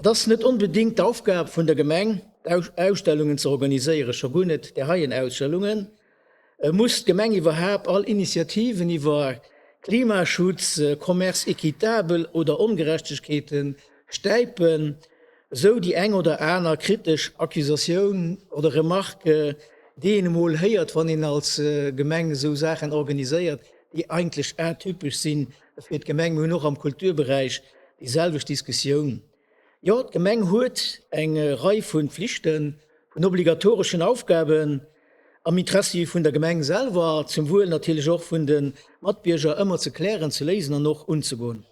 Et ass net onbedéngt d'Aufgab vun der Gemeng, Ausstellungen ze organiséieren, scho guer net där heien Ausstellungen. Muss d'Gemeng iwwerhaapt all Initiativen iwwer Klimaschutz, Commerce équitable oder Ongerechtegkeete stäipen? Esou déi eng oder aner kritesch Accusatioun oder Remarque, déi een emol héiert, wann een als Gemeng esou Saachen organiséiert, déi eigentlech atypesch si fir d'Gemeng. Mir hunn och am Kulturberäich déi selwecht Diskussioun. Jo, d'Gemeng huet eng Rei vu Flichten, vun obligatoreschen Aufgaben am Interessi vun der Gemeng selwer, zum Wuel natierlech och vun de Matbierger, ëmmer ze klären, ze léisen an och unzegoen.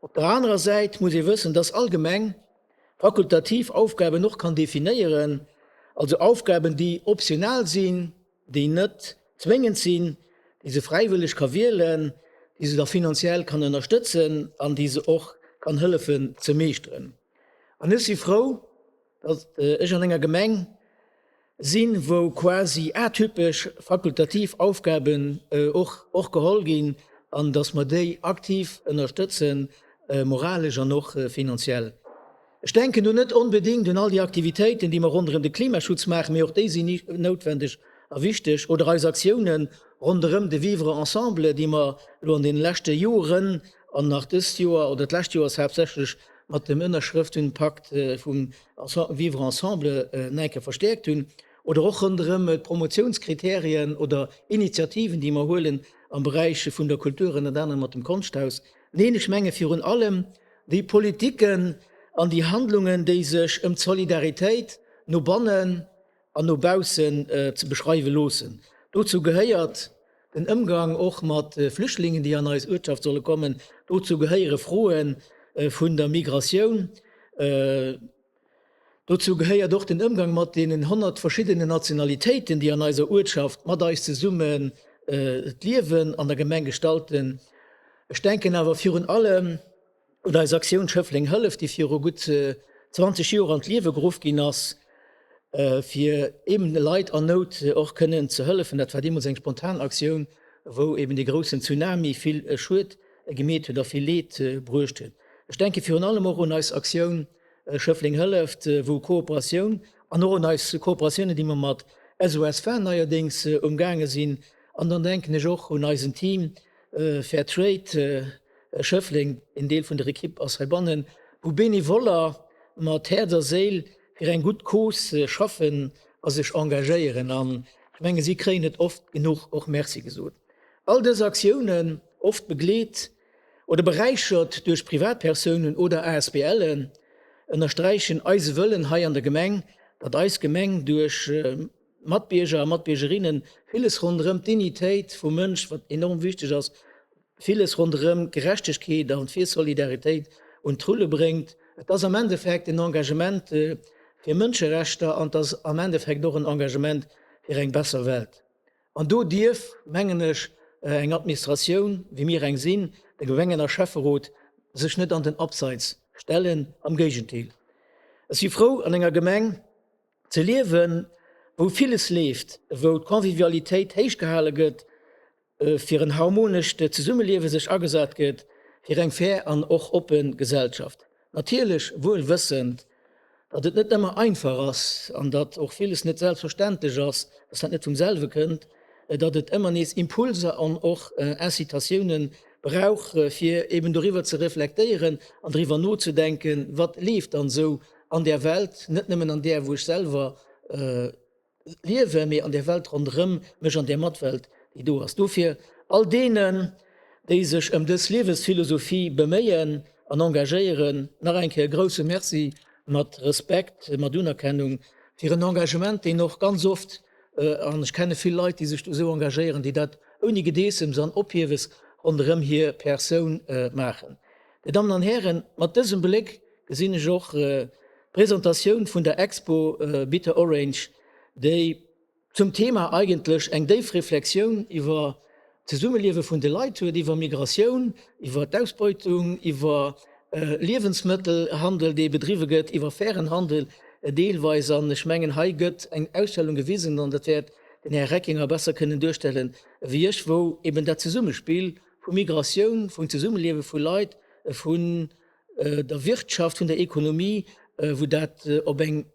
Op der anerer Säit muss ee wëssen, dass all Gemeng fakultativ Aufgaben och kann definéieren, also Aufgaben, déi optional sinn, déi net zwéngend sinn, déi se fräiwëlleg ka wielen, déi se da finanziell kann ënnerstëtzen an déi se och kann hëllefen ze meeschteren. An ech si frou, datt ech an enger Gemeng sinn, wou quasi atypesch fakultativ Aufgaben och och geholl ginn an datt mer déi aktiv ënnerstëtzen, moralesch an och finanziell. Ech denken do net onbedéngt un all déi Aktivitéiten, déi mer ronderëm de Klimaschutz maachen, mee och déi sinn noutwendeg a wichteg, oder eis Aktiounen ronderëm de Vivre ensemble, déi mer elo an deene leschte Joren an nach dëst Joer oder d'lescht Joer ass haaptsächlech mat dem Ënnerschrëftenpakt vum Vivre ensemble nach eng Kéier verstäerkt hunn, oder och ronderëm d'Promotiounskriterien oder Initiativen, déi mer huelen am Beräich vun der Kultur, ënnert anerem mat dem Konschthaus. Neen, ech menge virun allem Déi Politiken an déi Handlungen, déi sech ëm d'Solidaritéit no bannen an no baussen ze beschreiwe loossen. Dozou gehéiert den Ëmgang och mat Flüchtlingen, déi an eis Uertschaft solle kommen. Dozou gehéiere Froe vun der Migratioun. Dozou gehéiert och den Ëmgang mat deenen 100 verschiddenen Nationalitéiten, déi an eiser Uertschaft mat eis zesummen d'Liewen an der Gemeng gestalten. Ech denken awer virun allem un eis Aktioun Schëffleng hëlleft, déi viru gutt 20 Joer an d'Liewe geruff ginn ass, fir eben Leit an Nout och kënnen ze hëllefen. Dat war deemools eng spontan Aktioun, wou eben dee groussen Tsunami vill Schued gemeet huet a vill Leed bruecht huet. Ech denke virun allem och un eis Aktioun Schëffleng hëlleft, wou Kooperatioun an och un eis Kooperatiounen, déi mer mat SOS Faen neierdéngs umgaange sinn. An dann denken ech och un eisen Team Fair Trade Schëffleng, een Deel vun der Ekipp ass heibannen, wou Benevoller mat Häerz a Séil fir eng gutt Cause schaffen a sech engagéieren. An ech menge si kréien net oft genuch och Merci gesot. All dës Aktiounen, oft begleet oder beräichert duerch Privatpersounen oder ASBLen, ënnersträichen eise Wëllen hei an der Gemeng, datt eis Gemeng duerch Matbierger a Matbiergerinne villes ronderëm d'Dignitéit vum Mënsch, wat enorm wichteg ass, villes ronderëm d'Gerechtegkeet an fir Solidaritéit un d'Rulle bréngt. Et ass am Endeffekt en Engagement fir Mënscherechter an et ass am Endeffekt och en Engagement fir eng besser Welt. An do dierf, mengen ech, eng Administratioun, wéi mir eng sinn, de Gemengen a Schäfferot, sech net an den Abseits stellen. Am Géigendeel, ech si frou, an enger Gemeng ze liewen, wou villes leeft, wou d'Convivialitéit héichgehale gëtt, fir en harmonescht Zesummeliewe sech agesat gëtt, fir eng fair an och oppe Gesellschaft. Natierlech wuel wëssend, datt et net ëmmer einfach ass an datt och villes net selbstverständlech ass, datt dat net vum selwe kënnt, datt et ëmmer nees Impulser an och Incitatiounen brauch, fir eben doriwwer ze reflektéieren an driwwer nozedenken, wat leeft dann esou an där Welt, net nëmmen an där, wou ech selwer Liewen, mee an der Welt ronderëm mech, an der Matwelt, déi do ass. Dofir all deenen, déi sech ëm dës Liewensphilosophie beméien an engagéieren, nach eng Kéier e grouse Merci, mat Respekt, mat Unerkennung fir en Engagement, deen och ganz oft, an ech kenne vill Leit, déi sech do esou engagéieren, déi dat ouni Gedeessems an Ophiewes ronderëm hir Persoun maachen. Dir Dammen an Hären, mat dësem Bléck gesinn ech och d'Presentatioun vun der Expo Bitter Orange, déi zum Thema eigentlech eng déif Reflexioun iwwer d'Zesummeliewe vun de Leit huet, iwwer Migratioun, iwwer d'Ausbeutung, iwwer Liewensmëttelhandel, dee bedriwwe gëtt, iwwer fairen Handel deelweis. An ech mengen, hei gëtt eng Ausstellung gewisen, an dat wäert den Här Reckinger besser kënnen duerstellen ewéi ech, wou eben dat Zesummespill vu Migratioun, vum Zesummeliewe vu Leit, vun der Wirtschaft, vun der Ekonomie. wou dat op eng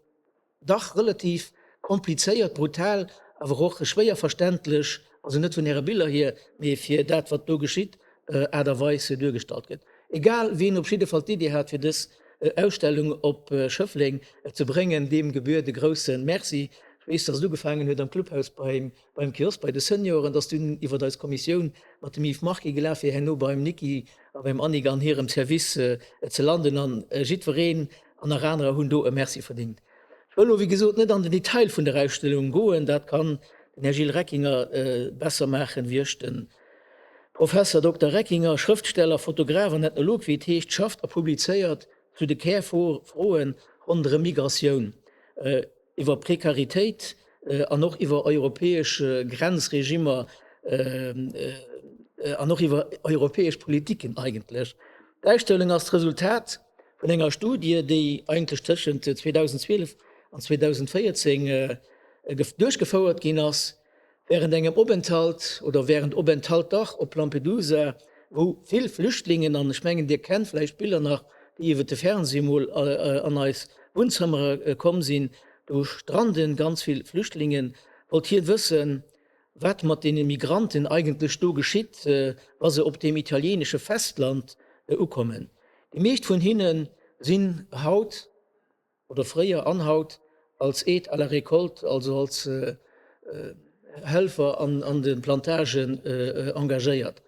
dach relativ komplizéiert, brutal, awer och schwéier verständlech, also net vun Äre Biller hier, mee fir dat wat do geschitt, Aart a Weis duergestallt gëtt. Egal wien op jidde Fall d'Idee hat fir dës Ausstellung op Schëffleng ze bréngen, deem gebührt e grousse Merci. Ech weess, dass et ugefaangen huet am Clubhaus beim Kiosk bei de Senioren, dass dunn iwwert eis Kommissioun mat dem Yves Marquet gelaf wier, herno beim Niki a beim Annick an hirem Service ze landen. An jiddwereen an nach anerer hunn do e Merci verdingt. Ech wëll elo, wéi gesot, net an den Detail vun der Ausstellung goen, dat kann den Här Gilles Reckinger besser maachen wéi ech. De Professer Dokter Reckinger, Schrëftsteller, Fotograf an Ethnolog, wéi et heescht, schafft a publizéiert zu de Kärfroen ronderëm Migratioun, iwwer Prekaritéit an och iwwer europäesch Grenzregimmer an och iwwer europäesch Politiken eigentlech. D'Ausstellung ass d'Resultat vun enger Studie, déi eigentlech tëschent 2012 an 2014 duerchgefouert ginn ass. Während engem Openthalt oder während Openthalter op Lampedusa, wou vill Flüchtlingen, an ech mengen Dir kennt vläicht d'Biller nach, déi iwwert de Fernseh mol an eis Wunnzëmmere komm sinn, do stranden ganz vill Flüchtlingen, wollt hien wëssen, wat mat deene Migranten eigentlech do geschitt, wa se op deem italienesche Festland ukommen. Déi meescht vun hinne sinn haut, oder fréier an haut, als Aide à la récolte, also als Helfer an de Plantagen engagéiert.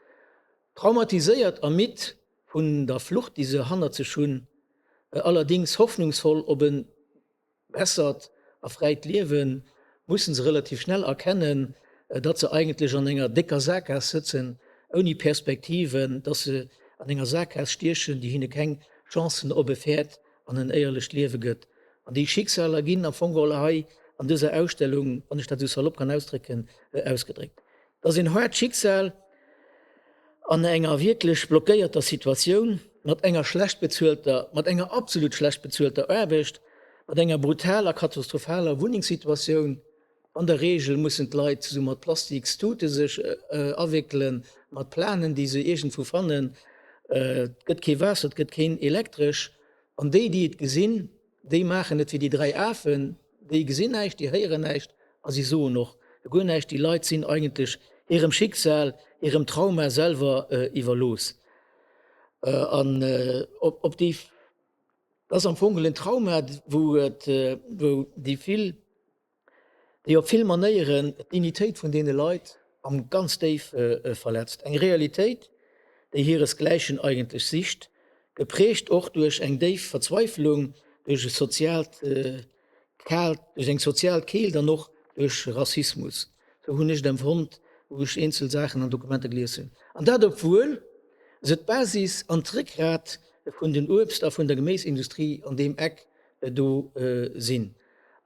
Traumatiséiert a midd vun der Flucht, déi se hannert sech hunn, allerdéngs hoffnungsvoll op e bessert a fräit Liewen, mussen se relativ schnell erkennen, datt se eigentlech an enger décker Saakgaass sëtzen, ouni Perspektiven, datt se an enger Saakgaass stiechen, déi hinne keng Chancen op e fairt an en éierlecht Liewe gëtt. An déi Schicksaler ginn am Fong geholl hei an dëser Ausstellung, wann ech dat esou salopp kann ausdrécken, ausgedréckt. Et ass een haart Schicksal an enger wierklech blockéierter Situatioun, mat enger schlecht bezuelter, mat enger absolut schlecht bezuelter Aarbecht, mat enger brutaler, katastrophaler Wunnengssituatioun. An der Reegel mussen d'Leit esou mat Plastikstute sech awéckelen, mat Planen, déi se iergendwou fannen. Et gëtt kee Waasser, et gëtt keen Elektresch. An déi, déi et gesinn, déi maachen et wéi déi 3 Afen, déi gesinn näischt, déi héieren näischt a si soen och guer näischt. Déi Leit sinn eigentlech hirem Schicksal, hirem Trauma selwer iwwerlooss. An op déi, dat ass am Fong en Trauma, wou et, wou déi vill, déi op vill Manéieren d'Dignitéit vun deene Leit am ganz déif verletzt. Eng Realitéit, déi hiresgläichen eigentlech sicht, geprägt och duerch eng déif Verzweifelung, duerch e soziaalt Kaalt, duerch eng sozial Keelt an och duerch Rassismus. Sou hunn ech et empfonnt, wou ech eenzel Saachen an Dokumenter gelies hunn. An dat obwuel se d'Basis an d'Réckgrat vun den Uebst a vun der Geméisindustrie an deem Eck do sinn.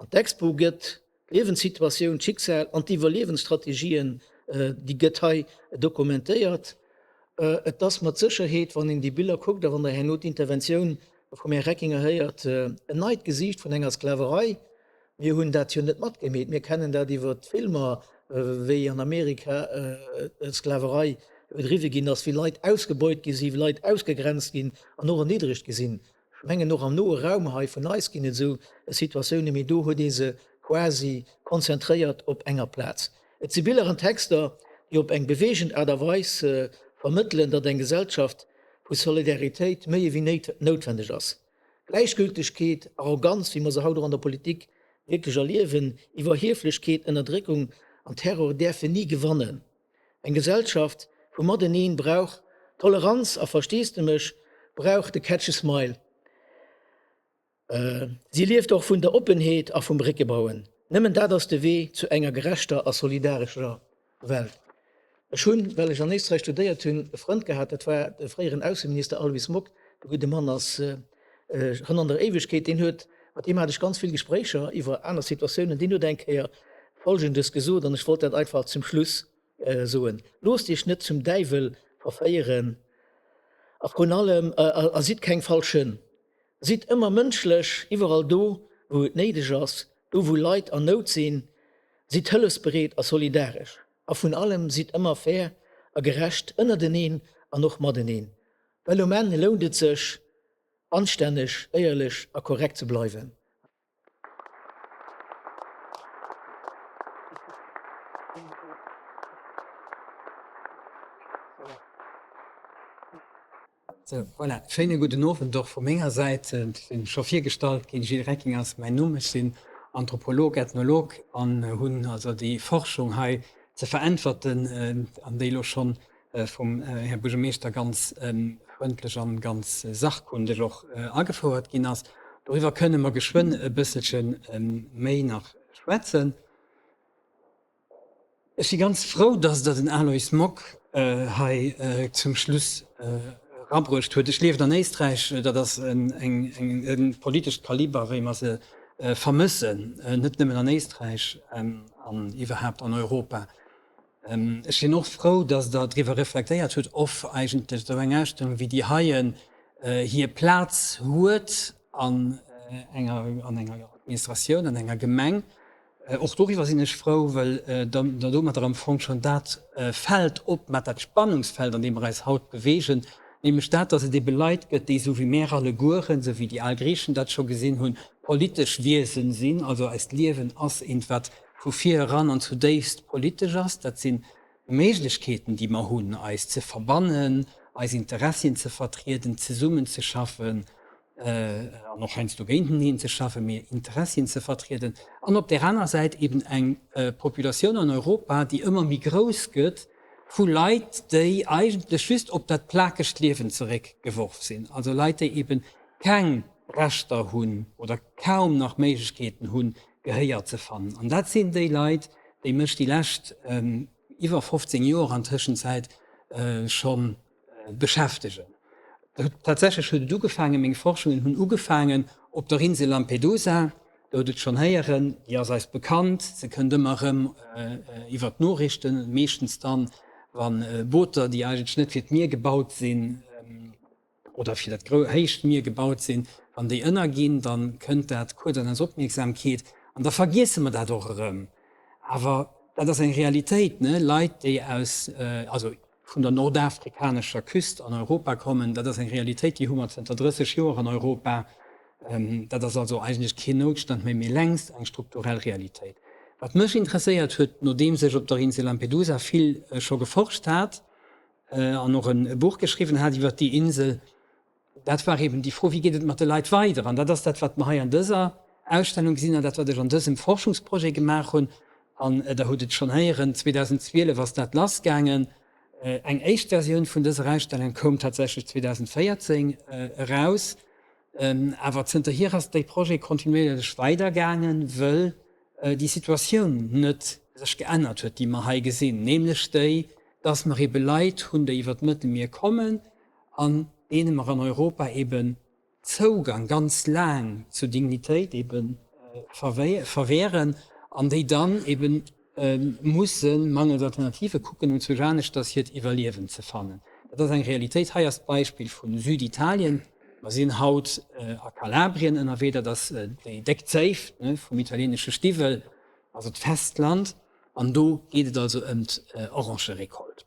An d'Expo gëtt d'Liewenssituatioun, d'Schicksal an d'Iwwerliewensstrategien, déi gëtt hei dokumentéiert. Et ass mat Sécherheet, wann een déi Biller kuckt a wann Der herno d'Interventioun vum Här Reckinger héiert, en neit Gesiicht vun enger Sklaverei. Mir hunn dat jo net matgemeet. Mir kennen dat iwwer d'Filmer, wéi an Amerika d'Sklaverei bedriwwe ginn ass, wéi Leit ausgebeut gi sinn, wéi Leit ausgegrenzt ginn an och erniddregt gi sinn. Ech mengen, och am noe Raum hei vun eis ginn et esou Situatiounen, mee do huet ee se quasi konzentréiert op enger Plaz. Et si Biller an Texter, déi op eng beweegend Aart a Weis vermëttelen, datt eng Gesellschaft vu Solidaritéit méi ewéi noutwendeg ass. Gläichgültegkeet, Arroganz, wéi mer se haut och an der Politik wierklech erliewen, Iwwerhieflechkeet, Ënnerdréckung an Terror däerfen ni gewannen. Eng Gesellschaft vu Mateneen brauch Toleranz a Versteesdemech, brauch de Catch a Smile. Si lieft och vun der Oppenheet a vum Bréckebauen. Nëmmen dat ass de Wee zu enger gerechter a solidarescher Welt. Ech hunn, well ech an Éisträich studéiert hunn, e Frënd gehat, dat war de fréieren Ausseminister Alois Mock. De gudde Mann ass schonn an der Éiwegkeet. Deen huet, mat deem hat ech ganz vill Gespréicher iwwer aner Situatiounen, deen huet eng Kéier Folgendes gesot, an ech wollt dat einfach zum Schluss soen, Loosst Iech net zum Däiwel verféieren a vrun allem, a sidd keng falsch Hënn. Sidd ëmmer mënschlech, iwwerall do, wou et néideg ass, do wou Leit an Nout sinn. Sidd hëllefsbereet a solidaresch. A vun allem, sidd ëmmer fair a gerecht ënnerteneen an och mateneen. Well um Enn lount et sech. Anstänneg, éierlech a korrekt ze bleiwen. Sou, voilà, schéine gudden Owend och vu menger Säit. Ech sinn scho virgestallt ginn, Gilles Recking ass mäin Numm. Ech sinn Anthropolog, Ethnolog an hunn also déi Forschung hei ze veräntwerten an déi elo schonn vum Här Buergermeeschter ganz frëndlech an ganz sachkundeg och agefouert ginn ass. Doriwwer kënne mer geschwënn e bësselche méi nach schwätzen. Ech si ganz frou, dass Der den Alois Mock hei zum Schluss erabruecht huet. Ech liewen an Éisträich, dat ass e politescht Kaliber, wéi mer se vermëssen, net nëmmen an Éisträich an iwwerhaapt an Europa. Ech sinn och frou, dass Der driwwer reflektéiert hutt, of eigentlech esou eng Ausstellung wéi déi heien hir Plaz huet an enger an enger Administratioun, an enger Gemeng. Och doriwwer sinn ech frou, well Der domadder am Fong schonn dat Feld opmat, dat Spannungsfeld, an deem mer eis haut beweegen, nämlech dat, dass et ebe Leit gëtt, déi esou wéi mär allegueren, esou wéi déi al Griichen dat scho gesinn hunn, politesch Wiesen sinn. Also eist Liewen ass eent, wat vu vir eran an zudéifst politesch ass, dat sinn Méiglechkeeten, déi mer hunn, eis ze verbannen, eis Interessien ze vertrieden, zesummenzeschaffen an och heiansdo géinteneen ze schaffen, mee Interessien ze vertrieden, an op där aner Säit eben eng Populatioun an Europa, déi ëmmer méi grouss gëtt, vu Leit, déi eigentlech just op dat plakegt Liewen zeréckgeworf sinn, also Leit, déi eben keng Rechter hunn oder kaum nach Méiglechkeeten hunn, Gehéier ze fannen. An dat sinn déi Leit, déi mech déi lescht iwwer 15 Joer an Tëschenzäit scho beschäftegen. Tatsächlech huet et ugefaangen, meng Forschungen hunn ugefaangen op der Insel Lampedusa. Der hutt et schonn héieren, déi ass eis bekannt, se kënnt ëmmer erëm iwwer d'Noriichten, meeschtens dann, wa Booter, déi eigentlech net fir d'Mier gebaut sinn, oder fir dat héicht Mier gebaut sinn, wann déi ënnerginn, da kënnt dat kuerz an eis Opmierksamkeet an da vergiesse mer dat och erëm. Awer dat ass eng Realitéit, ne? Leit, déi aus, also vun der nordafrikanescher Küst an Europa kommen, dat ass eng Realitéit, déi hu mer zënter 30 Joer an Europa. Dat ass also eigentlech keen Noutstand méi, mee längst eng strukturell Realitéit. Wat mech interesséiert huet, nodeems ech op der Insel Lampedusa vill scho geforscht hat, an och e Buch geschriwwen hat iwwert déi Insel, dat war eben déi Fro, wéi geet et mat de Leit weider? An dat ass dat, wat mer hei an dëser Ausstellung gesinn an dat, wat ech an dësem Forschungsprojet gemaach hunn. An Der hutt et schonn héieren, 2012 ass dat lassgaangen. Eng éischt Versioun vun dëser Ausstellung koum tatsächlech 2014 eraus. Awer zënterhier ass dee Projet kontinuéierlech weidergaangen, wëll déi Situatioun net sech geännert huet, déi mer hei gesinn, nämlech déi, dass mer ebe Leit hunn, déi iwwer d'Mëttelmier kommen an deene mer an Europa eben Zougang ganz laang zur Dignitéit ebe verwehren an déi dann eben musse mangels Alternative kucken, um zwousch aneschters hiert Iwwerliewen ze fannen. Dat ass eng Realitéit. Hei ass d'Beispill vu Süditalien. Mer sinn haut a Kalabrien ënnerwee, dat ass déi déck Zéif vum italieenesche Stiwwel, also d'Festland. An do geet et also ëm d'Orangerecolte.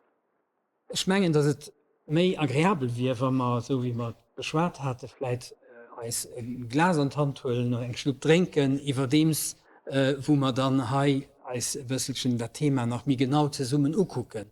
Ech mengen, datt et méi agreabel wier, wa mer, esou wéi mer et beschwat haten, vläit eis e Glas an d'Hand huelen an eng Schlupp drénken, iwwerdeems wou mer dann hei eis e bësselchen dat Thema nach méi genau zesummen ukucken.